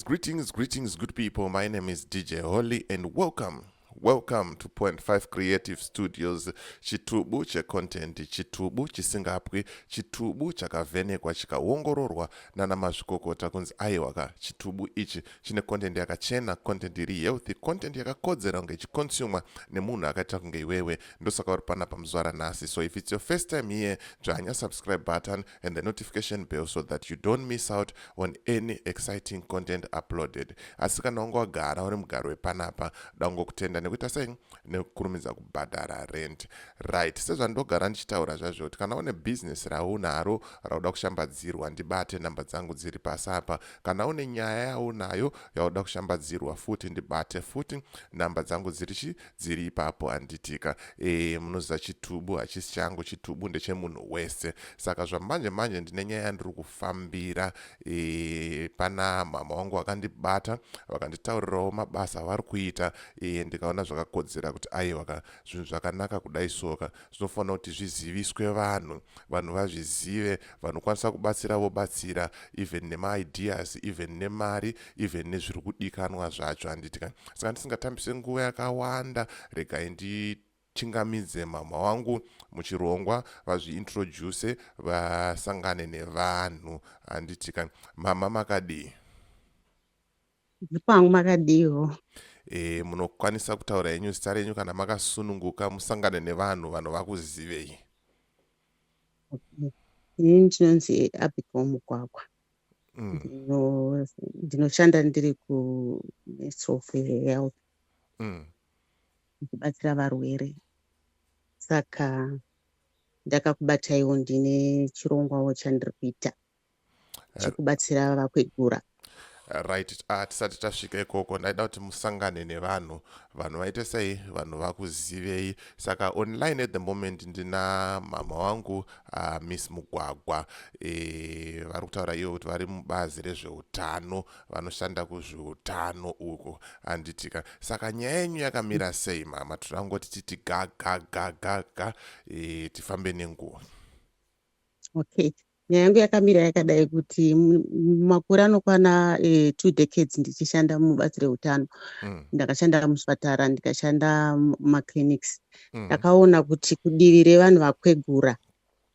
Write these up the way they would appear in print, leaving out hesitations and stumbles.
Greetings, greetings, greetings, good people. My name is DJ Holly and welcome. Welcome to Point 5 Creative Studios. Chitubu checontent, chitubu chisingapwi, chitubu chakavhenekwa chikaongororwa nana mazvikokota kunzi aiwa ka, chitubu ichi chine content yakachena, content iri healthy, content yakakodzera kunge ichiconsumwa nemunhu akaita kunge iwewe. Ndosaka uri panapa muzuva ranhasi. So if it's your first time here, dzvanya subscribe button and the notification bell so that you don't miss out on any exciting content uploaded. Asi kana wanga wagara uri mugari wepanapa, dangokutenda nekuita sei, nekukurumidza kubhadhara rent. Right, sezvandogara ndichitaura zvazvo kuti kana une bhizinesi raunaro rauda kushambadzirwa, ndibate, namba dzangu dziri pasi apa. Kana une nyaya yaunayo yauda kushambadzirwa futi, ndibate futi, namba dzangu dziri chi dziri ipapo, handitika? Munoziva chitubu hachisi changu, chitubu ndechemunhu wese. Saka zvamanje manje ndine nyaya yandiri kufambira. Pana mama wangu vakandibata, vakanditaurirawo mabasa avari kuita. Ndikaona zvakakodzera kuti aiwa ka, zvinhu zvakanaka kudai soka zvinofanira kuti zviziviswe vanhu, vanhu vazvizive, vanokwanisa kubatsira vobatsira, even nemaideas, even nemari, even nezviri kudikanwa zvacho, handitika? Saka ndisingatambise nguva yakawanda, regai ndichingamidze mama wangu muchirongwa, vazviintroduce, vasangane nevanhu, handitika? Mama, makadii? Pangu makadiwo? Munokwanisa kutaura henyu zita renyu kana makasununguka, musangane nevanhu, vanhu vakuzivei. Inini ndinonzi Abigail Mugwagwa. Ndinoshanda ndiri kuMinistry of Health, ndichibatsira varwere. Saka ndakakubataiwo, ndine chirongwawo chandiri kuita chekubatsira vakwegura. Right, tisati tasvika ikoko, ndaida kuti musangane nevanhu, vanhu vaite sei, vanhu vakuzivei. Saka online at the moment ndina mama wangu, Miss Mugwagwa. Vari kutaura ivo kuti vari mubazi rezveutano, vanoshanda kuzveutano uko, handitika? Saka nyaya yenyu yakamira sei, mama? Toda kungoti titi ga ga ga ga ga, tifambe nenguva. Okay, nyaya yangu yakamira yakadai kuti makore anokwana 2 decades ndichishanda mubazi reutano. Ndakashanda muzvipatara, ndikashanda mumaclinics. Ndakaona kuti kudivi revanhu vakwegura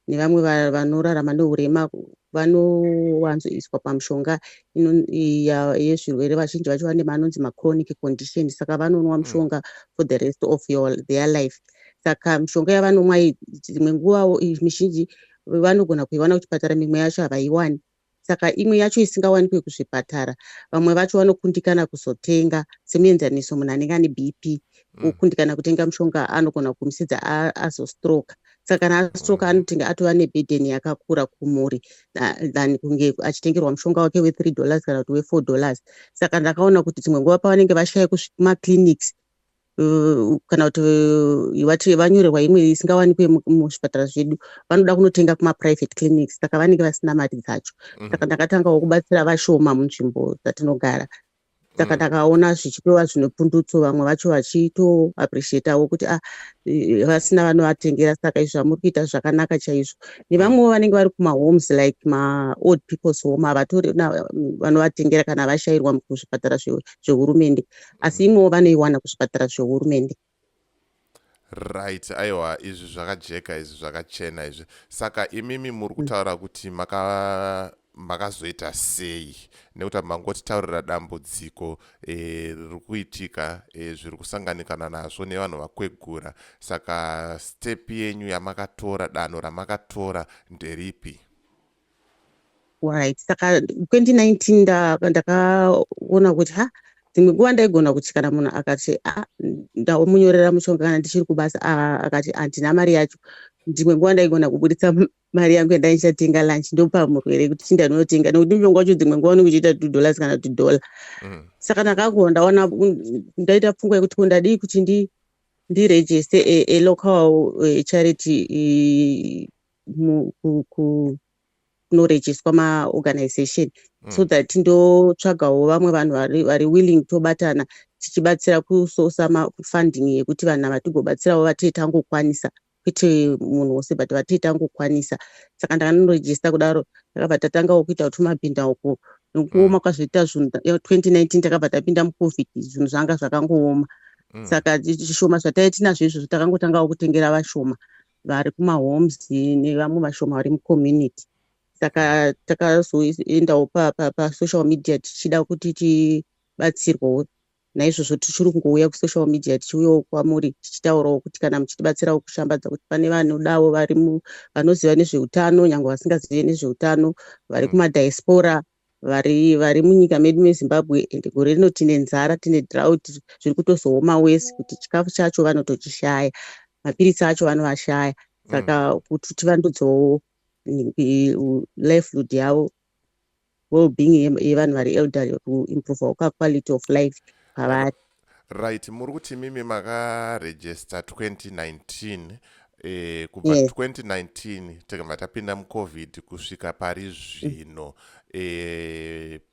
nevamwe vanorarama neurema vanowanzoiswa pamushonga yezvirwere. Vazhinji vacho vane manonzi machronic condition, saka vanonwa mushonga for the rest of their life. Saka mishonga yavanomwa iyi, dzimwe nguvawo mizhinji vanogona kuiwana kuchipatara, mimwe yacho havaiwani. Saka imwe yacho isingawanikwi kuzvipatara, vamwe vacho vanokundikana kuzotenga. Semuenzaniso, munhu anenge ane BP, kukundikana kutenga mushonga anogona kumisidza azostroka. Saka kana astroka, anotenga atova neburden yakakura kumhuri than kunge achitengerwa mushonga wake we$3 kana kuti we$4. Saka ndakaona kuti dzimwe nguva pavanenge vashaya kumaclinics, kana kuti vati vanyorerwa imwe isingawanikwe muzvipatara zvedu, vanoda kunotenga kumaprivate clinics, saka vanenge vasina mari dzacho. Saka ndakatangawo kubatsira vashoma munzvimbo dzatinogara. Saka ndakaona zvichipiwa zvinopundutso, vamwe vacho vachitoappreciatawo kuti ah, vasina vanovatengera, saka izvi zvamuri kuita zvakanaka chaizvo. Nevamwewo vanenge vari kumahomes, like maold people's home, havatori vanovatengera kana vashayirwa kuzvipatara zvehurumende, asi imwewo vanoiwana kuzvipatara zvehurumende. Right, aiwa, izvi zvakajeka, izvi zvakachena izvi. Saka imimi muri kutaura kuti makazoita sei? Nekuti mangotitaurira dambudziko riri kuitika, zviri kusanganikana nazvo nevanhu vakwegura. Saka step yenyu yamakatora, danho ramakatora nderipi? Right, saka 2019 ndakaona kuti ha, dzimwe nguva ndaigona kuti kana munhu akati a ndamunyorera mushonga kana ndichiri kubasa, akati handina mari yacho, dzimwe nguva ndaigona kubuditsa mari yangu yandaichatenga lunch, ndopa murwere kuti chindanotenga, nekuti mushonga wacho dzimwe nguva unenge uchiita $2 kana kuti dollar. Saka ndakagona ndaona, ndaita pfungwa yekuti ko ndadii kuti ndiregister a local charity kunoregisterwa maorganization, so that ndotsvagawo vamwe vanhu vari willing, tobatana tichibatsira kusosa mafunding yekuti vanhu ava tigobatsirawo vatee tangokwanisa, kwete munhu wose, but vatee tangokwanisa. Saka ndakanoregister kudaro, ndakabva tatangawo kuita tumabhindauko. Nokuoma kwazvoita zvinhu 2019 takabva tapinda muCovid, zvinhu zvanga zvakangooma. Saka zvishoma zvatai tinazvo izvozvo takangotangawo kutengera vashoma vari kumahomes nevamwe vashoma vari mucommunity. Saka takazoendawo pasocial media tichida kuti tibatsirwewo. Naizvozvo tichiri kungouya kusocial media, tichiuyawo kwamuri tichitaurawo kuti kana muchitibatsirawo kushambadza kuti pane vanodawo vari vanoziva nezveutano, nyange vasingazive nezveutano, vari kumadiaspora, vari munyika medu meZimbabwe. Ende gore rino tine nzara, tine drought, zviri kutozooma wese kuti chikafu chacho vanotochishaya, mapiritsi acho vanovashaya. Saka kuti tivandudzewo livelihood yavo, well-being yevanhu vari elderly, kuimprovawo kaquality of life pavari. Right, muri kuti mimi makarejista 2019, kubva Yes. 2019 tikabva tapinda muCovid kusvika pari zvino,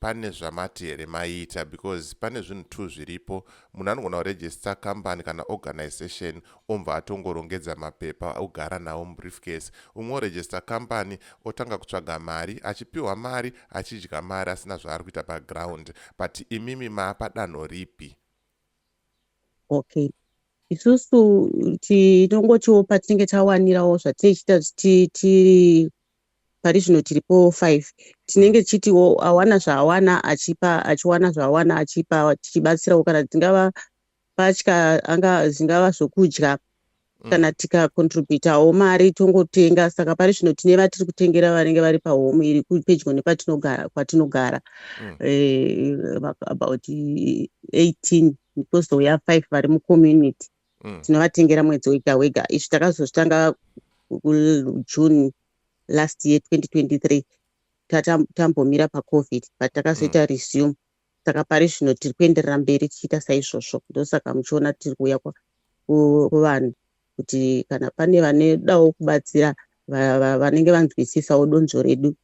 pane zvamati here maita? Because pane zvinhu two zviripo. Munhu anogona kurejista company kana organization, obva atongorongedza mapepa, ogara nawo mubriefcase. Umwe orejista company, otanga kutsvaga mari, achipiwa mari, achidya mari, asina zvaari kuita paground. But imimi maapa danho ripi? Okay, isusu tinongotiwo patinenge tawanirawo zvatinochita tiri pari zvino tiripo 5, tinenge tichitiwo awana zvaawana achipa, achiwana zvaawana achipa, tichibatsirawo kana dzingava patya, anga zvingava zvokudya, kana tikacontributawo mari tongotenga. Saka pari zvino tine vatiri kutengera vanenge vari pahome iri pedyo nepatinogara, kwatinogara, about 18, kwozouya 5 vari mucommunity. Tinovatengera mwedzi wega wega. Izvi takazozvitanga June last year, 2023. Tambomira paCovid, but takazoita resume. Saka pari zvino tiri kuenderera mberi tichiita saizvozvo. Ndosaka muchiona tiri kuuya kuvanhu kuti kana pane vanedawo kubatsira, vanenge vanzwisisawo donzvo redu,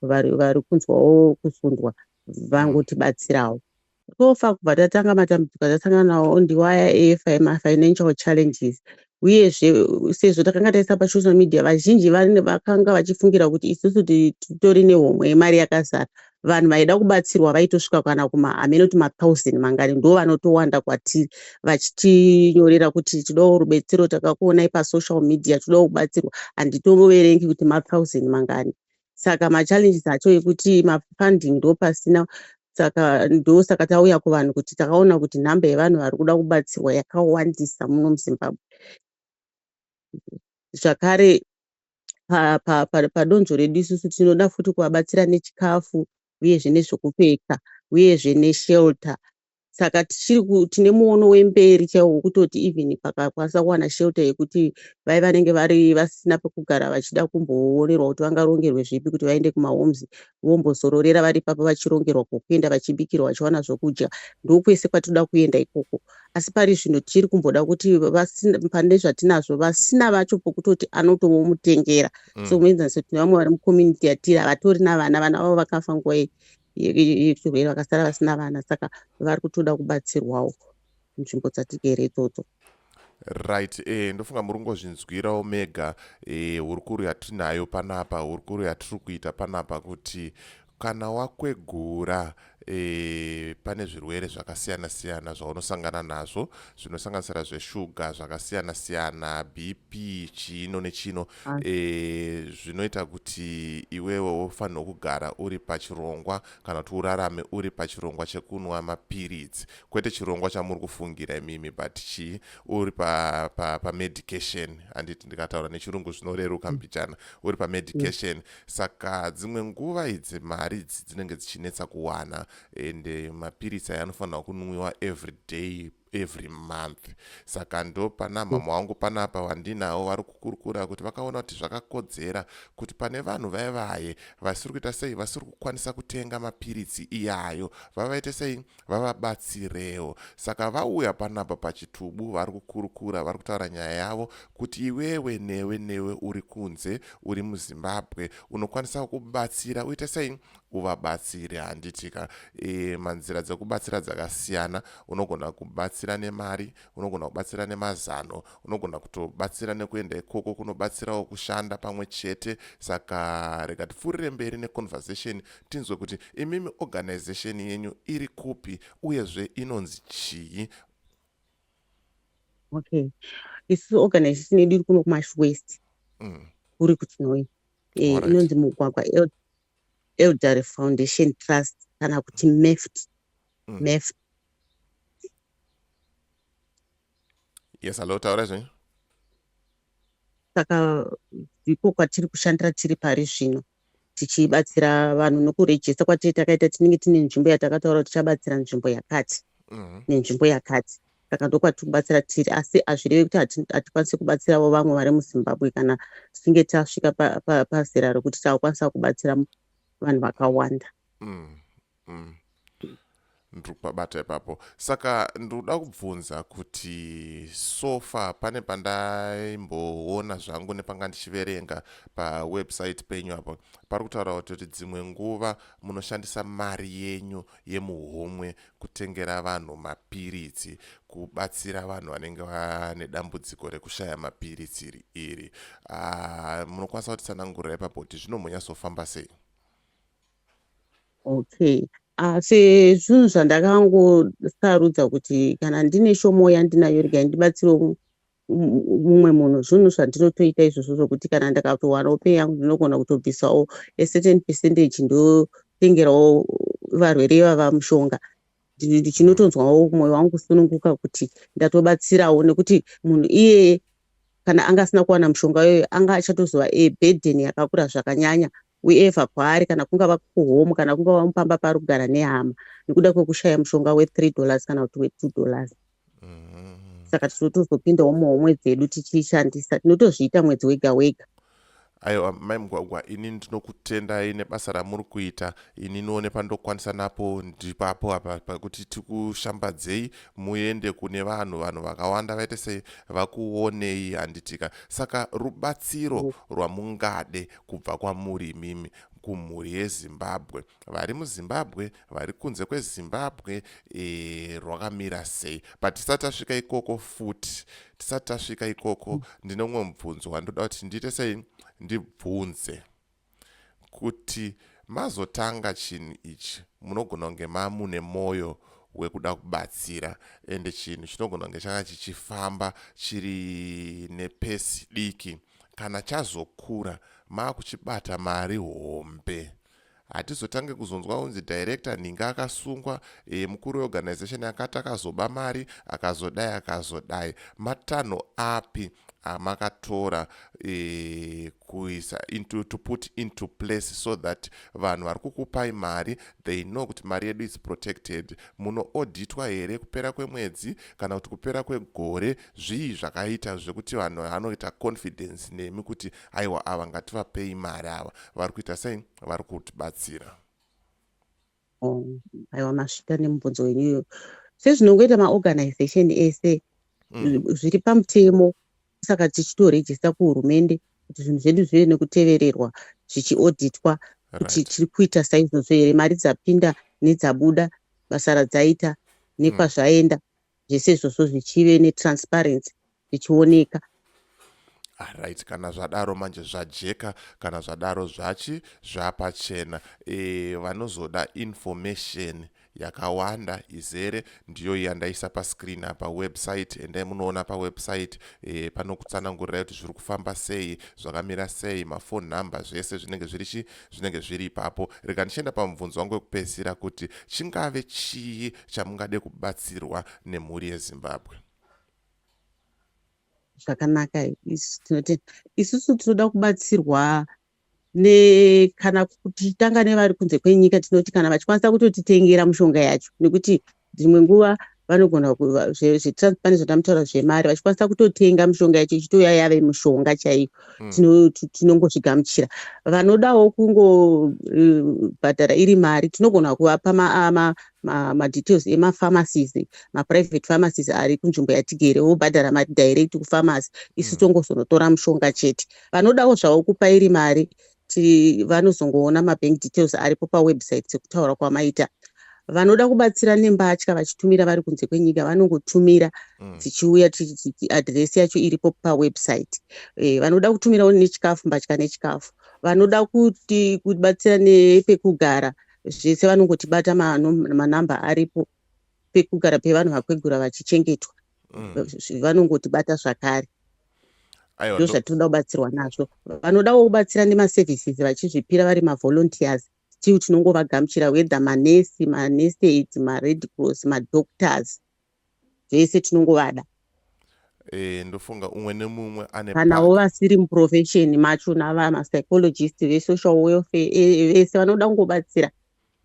vari kunzwawo kusundwa, vangotibatsirawo. Tofa kubva tatanga, matambudziko atasangana nawo ndiwaya emafinancial challenges. Uyezve sezvo takanga taisa pasocial media, vazhinji vakanga vachifungira kuti isusu titori nehomwe yemari yakazara. Vanhu vaida kubatsirwa vaitosvika kana kuma hamene kuti mathousand mangani, ndo vanotowanda kwatiri vachitinyorera kuti tidawo rubetsero, takakuonai pasocial media, todawo kubatsirwa. Handitoverengi kuti mathousand mangani. Saka machallenges acho ekuti mafunding ndo pasina. Saka ndosaka tauya kuvanhu kuti takaona kuti nhamba yevanhu vari kuda kubatsirwa yakawandisa muno muZimbabwe. Zvakare padonzvo redu isusu tinoda futi kuvabatsira nechikafu, uyezve nezvekupfeka, uyezve neshelter. Saka tichiri tine muono wemberi chaiwo wekutoti even pakakwanisa kuwana shelter yekuti vai vanenge vari vasina pekugara vachida kumboonerwa kuti vangarongerwe zvipi kuti vaende kumahomes, vombozororera vari ipapo, vachirongerwa kwokuenda, vachibikirwa, vachiwana zvokudya, ndokwese kwatinoda kuenda ikoko. Asi pari zvino tiri kumboda kuti pane zvatinazvo, vasina vacho pokutoti anotomomutengera. Somuenzaniso, tine vamwe vari mucommunity yatiri havatorina vana, vana vavo vakafa nguva yechirwere, vakasara vasina vana. Saka vari kutoda kubatsirwawo munzvimbo dzatigere idzodzo. Right, ndofunga muri kungozvinzwirawo mega hurukuro yatinayo panapa, hurukuro yatiri kuita panapa, kuti kana wakwegura, pane zvirwere zvakasiyana siyana zvaunosangana nazvo, zvinosanganisira zveshuga zvakasiyana siyana, BP, chino nechino, zvinoita kuti iwewe wofanirwa kugara uri pachirongwa kana kuti urarame uri pachirongwa chekunwa mapiritsi, kwete chirongwa chamuri kufungira imimi, but chii, uri pamedication pa, pa handiti? Ndikataura nechirungu zvinoreruka mbichana. Uri pamedication. Saka dzimwe nguva idzi mari idzi dzinenge dzichinetsa kuwana, ende mapiritsi aya anofanirwa kunwiwa every day, every month. Saka ndo pana mama wangu panapa wandinawo vari kukurukura kuti vakaona kuti zvakakodzera kuti pane vanhu vai vaye vasiri kuita sei, vasiri kukwanisa kutenga mapiritsi iyayo, vavaite sei, vavabatsirewo. Saka vauya panapa pachitubu, vari kukurukura, vari kutaura nyaya yavo kuti iwewe newe uri kunze, uri muZimbabwe, unokwanisa kubatsira, uite sei, uvabatsire, handitika? Manzira dzekubatsira dzakasiyana. Unogona kubatsira. kubatsira nemari, unogona kubatsira nemazano, unogona kutobatsira nekuenda ikoko kunobatsirawo kushanda pamwe chete. Saka rega tipfuurire mberi neconversation, tinzwe kuti imimi organization yenyu iri kupi uyezve inonzi chii. Okay, isu organization yedu iri kuno kuMash West, kuri kuChinhoyi. Inonzi Mugwagwa Elderly Foundation Trust, kana kuti MEFT. MEFT. Yes, hello, taura zvenyu. Saka ndiko kwatiri kushandira tiri pari zvino, tichibatsira vanhu nokurejista kwatiri takaita. Tinenge tine nzvimbo yatakataura kuti tichabatsira nzvimbo yakati nenzvimbo yakati. Saka ndokwatiri kubatsira tiri, asi hazvirevi kuti hatikwanisi kubatsirawo vamwe vari muZimbabwe kana tichinge tasvika pazera rekuti takukwanisa kubatsira vanhu vakawanda. Ndiri kupabata ipapo. Saka ndinoda kubvunza kuti so far pane pandaimboona zvangu nepanga ndichiverenga pawebsite penyu apo, pari kutaura kuti dzimwe nguva munoshandisa mari yenyu yemuhomwe kutengera vanhu mapiritsi, kubatsira vanhu vanenge vane dambudziko rekushaya mapiritsi iri. Munokwanisa kutitsanangurira ipapo kuti zvinombonyatsofamba sei? Okay, sezvinhu zvandakangosarudza kuti kana ndine shomo yandinayo, regai ndibatsirewo mumwe munhu. Zvinhu zvandinotoita izvozvo zvokuti kana ndakatowanawo pay yangu, ndinogona kutobvisawo a certain percentage, ndotengerawo varwere ivava mushonga. Ndichinotonzwawo mwoyo wangu kusununguka kuti ndatobatsirawo, nekuti munhu iyeye kana anga asina kuwana mushonga iyoyo, anga achatozova burden yakakura zvakanyanya wherever kwaari, kana kungava kuhome, kana kungava mupamba paari kugara nehama, nekuda kwekushaya mushonga we$3 kana kuti we$2. Saka tinotozopindawo muhomwe dzedu tichiishandisa. Tinotozviita mwedzi wega wega. Aiwa, Mai Mugwagwa, ini ndinokutendai nebasa ramuri kuita. Ini noone pandokwanisa napo ndipapo apa pakuti tikushambadzei, muende kune vanhu, vanhu vakawanda vaite sei, vakuonei, handitika? Saka rubatsiro rwamungade kubva kwamuri imimi kumhuri yeZimbabwe, vari muZimbabwe, vari kunze kweZimbabwe, rwakamira sei? But tisati tasvika ikoko futi, tisati tasvika ikoko, ndine umwe mubvunzo wandoda kuti ndiite sei, ndibvunze kuti mazotanga chinhu ichi, munogona kunge mamune mwoyo wekuda kubatsira, ende chinhu chinogona kunge changa chichifamba chiri nepesi diki. Kana chazokura, maakuchibata mari hombe, hatizotange kuzonzwa kunzi director nhinga akasungwa, mukuru weorganization akati akazoba mari, akazodai, akazodai. Matanho api amakatora kuisa to put into place so that vanhu vari kukupai mari, they know kuti mari yedu is protected? Munoauditwa here kupera kwemwedzi kana kuti kupera kwegore? Zvii zvakaita zvekuti vanhu vanoita confidence nemi kuti aiwa, ava ngativapei mari, ava vari kuita sei, vari kutibatsira? Oh, aiwa, masvika nemubvunzo wenyuyo. Sezvinongoita maorganization ese, zviri pamutemo. Saka tichitorejista kuhurumende kuti zvinhu zvedu zvive nekutevererwa, zvichiauditwa kuti tiri kuita saizvozvo here, mari dzapinda nedzabuda, basa radzaita nekwazvaenda, zvese izvozvo zvichive netransparency, zvichioneka. Right, kana zvadaro manje zvajeka, kana zvadaro zvachi zvapachena. Vanozoda information yakawanda izere, ndiyo yandaisa pascreen apa, website. Endai munoona pawebsite, panokutsanangurirai kuti zviri kufamba sei, zvakamira sei, mafone number, zvese zvinenge zviri chi zvinenge zviri ipapo. Rega ndichienda pamubvunzo wangu wekupedzisira kuti chingave chii chamungade kubatsirwa nemhuri yeZimbabwe? Zvakanaka. Tinoti isusu tinoda kubatsirwa nekana tichitanga nevari kunze kwenyika. Tinoti kana vachikwanisa kutotitengera mushonga yacho, nekuti dzimwe nguva vanogona pane zvandamutaura zvemari, vachikwanisa kutotenga mushonga yacho ichitouya yave mushonga chaiyo, tinongozvigamuchira. Vanodawo kungobhadhara iri mari, tinogona kuvapa madetails emapharmacies, maprivate pharmacies ari kunzvimbo yatigere, vobhadhara mari direct kupharmacy, isu tongozonotora mushonga chete. Vanodawo zvavo kupa iri mari, vanozongoona mabank details aripo pawebsite sekutaura kwamaita. Vanoda kubatsira nembatya vachitumira vari kunze kwenyika, vanongotumira dzichiuya, adhiresi yacho iripo pawebsite. Vanoda kutumirawo nechikafu, mbatya nechikafu, vanoda kuti kubatsira nepekugara, zvese vanongotibata, manamba aripo pekugara pevanhu vakwegura vachichengetwa, vanongotibata zvakare. Aiwa. Ndo zvatinoda kubatsirwa nazvo. Vanodawo kubatsira nemaservices vachizvipira vari mavolunteers, still tinongovagamuchira, whether manesi, manurse aids, maRed Cross, madoctors, zvese tinongovada. Ndofunga umwe nemumwe ane Kanawo vasiri muprofession macho, navamapsychologist, vesocial welfare, vese vanoda kungobatsira,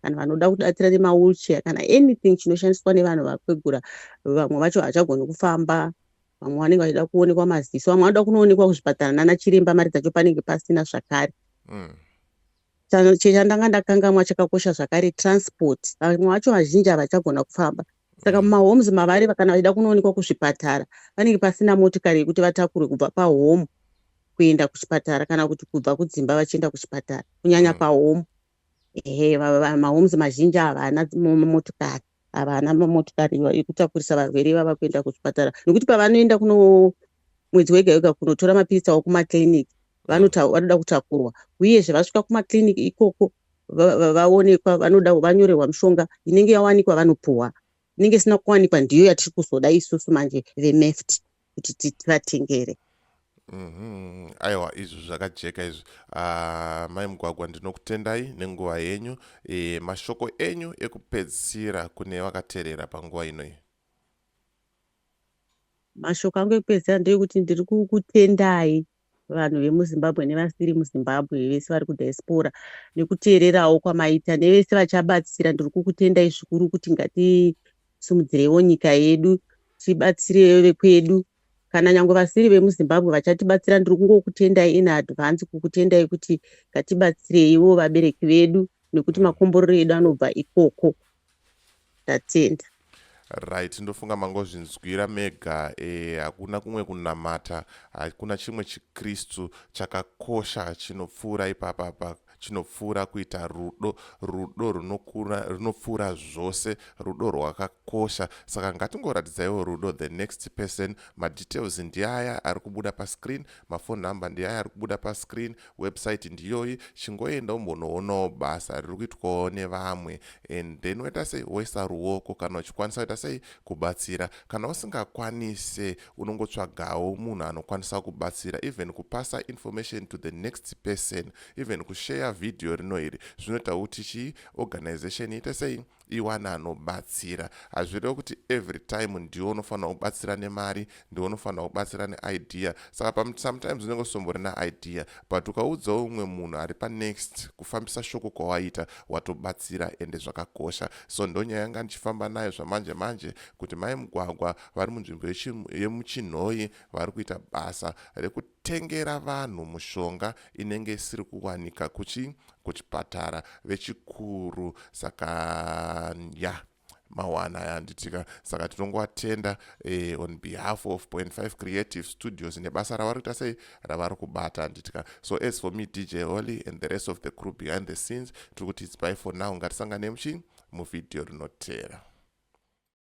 kana vanoda kubatsira nemawheelchair kana anything chinoshandiswa nevanhu vakwegura. Vamwe vacho havachagoni kufamba, vamwe vanenge vachida kuonekwa maziso, vamwe vanoda kunoonekwa kuzvipatara nana chiremba, mari dzacho panenge pasina zvakare. Chandanga ndakangamwa chakakosha zvakare, transport. Vamwe vacho vazhinji havachagona kufamba, saka mumahomes mavari, kana vachida kunoonekwa kuzvipatara, panenge pasina motikari yekuti vatakurwe kubva pahome kuenda kuchipatara, kana kuti kubva kudzimba vachienda kuchipatara, kunyanya pahome. Ehe, mahomes mazhinji havana motikari, havana motikari yekutakurisa varwere ivava kuenda kuzvipatara, nekuti pavanoenda kuno mwedzi wega wega kunotora mapiritsi avo kumakliniki, vanoda kutakurwa. Uyezve vasvika kumakliniki ikoko, vaonekwa, vanoda vanyorerwa mishonga inenge yawanikwa, vanopuhwa. Inenge isina kuwanikwa ndiyo yatiri kuzoda isusu manje veMEFT kuti tivatengere. Aiwa, izvi zvakajeka izvi. Mai Mugwagwa, ndinokutendai nenguva yenyu. Mashoko enyu ekupedzisira kune vakateerera panguva inoyi? Mashoko angu ekupedzisira ndeyekuti ndiri kukutendai vanhu vemuZimbabwe nevasiri muZimbabwe, vese vari kudiaspora, nekuteererawo kwamaita, nevese vachabatsira. Ndiri kukutendai zvikuru kuti ngatisimudzireiwo nyika yedu, tibatsire vekwedu. Kana nyange vasiri vemuZimbabwe vachatibatsira, ndiri kungokutendai in advance, kukutendai kuti ngatibatsireiwo vabereki vedu, nekuti makomborero edu anobva ikoko. Ndatenda. Right, ndofunga mangozvinzwira mega. Hakuna kumwe kunamata, hakuna chimwe chikristu chakakosha chinopfuura ipapapa, chinopfuura kuita rudo. Rudo runopfuura zvose, rudo rwakakosha. Saka ngatingoratidzaiwo rudo the next person. Madetails ndiaya ari kubuda pascreen, mafone number ndiaya ari kubuda pascreen, website ndiyoyi. Chingoenda umbonoonawo basa riri kuitwawo nevamwe, and then woita sei? Woisa ruoko kana uchikwanisa kuita sei? Kubatsira. Kana usingakwanise, unongotsvagawo munhu anokwanisa kubatsira, even kupasa information to the next person, even kushare vhidhiyo rino iri, zvinoita kuti chii? Organization iite sei? Iwane anobatsira. Hazvirevo kuti every time ndiwo unofanira kubatsira nemari, ndiwo unofanira kubatsira neidea. Saka sometimes unenge usomborina idea, but ukaudzawo umwe munhu ari panext, kufambisa shoko kwawaita, watobatsira, ende zvakakosha. So ndonyaya yanga ndichifamba nayo zvamanje manje, kuti Mai Mugwagwa vari munzvimbo yemuChinhoyi, vari kuita basa rekutengera vanhu mushonga inenge isiri kuwanika kuchi kuchipatara vechikuru. Saka ya mawana yanditika. Saka tinongovatenda on behalf of Point 5 Creative Studios nebasa ravari kuita sei, ravari kubata, handitika? So as for me, DJ Holly, and the rest of the crew behind the scenes, tiri kuti it's bye for now. Ngatisangane muchi muvhidhiyo rinoteera.